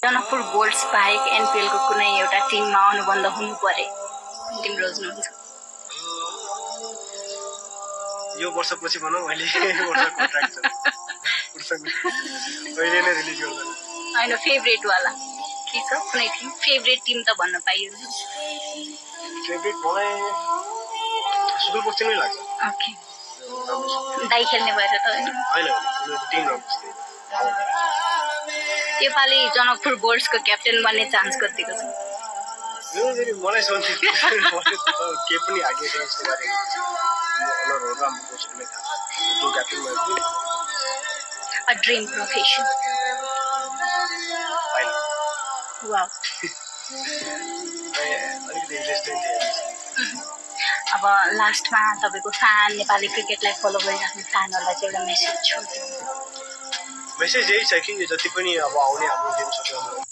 जनकपुर गोल्ड्स बाहेक एनपिएल को कुनै एउटा टिममा अनुबन्ध हुनु पर्यो टिम रोज्नुहुन्छ यो वर्षपछि भनौँ अहिले वर्ष कन्ट्र्याक्ट छ अहिले नै रिलिज गर्दैन हैन फेभरेट वाला के छ कुनै टिम फेभरेट टिम त भन्न पाइयो फेभरेट मलाई सुदूरपश्चिमै लाग्छ ओके दाइ खेल्ने भएर त हैन हैन टिम योपालि जनकपुर गोल्ड्सको क्याप्टेन बन्ने चान्स कतिको छ मलाई सोच्छु के पनि आगे छ यसको बारे राम्रो कोचले जो क्याप्टेन भयो अ ड्रीम प्रोफेसन वाउ अलिकति इन्ट्रेस्टिङ थियो अब लास्टमा तपाईको फ्यान नेपाली क्रिकेटलाई फलो गरिराख्ने फ्यानहरुलाई चाहिँ एउटा मेसेज छोड्दिनु मेसेज यही छ कि जति पनि अब आउने हाम्रो गेम्सहरु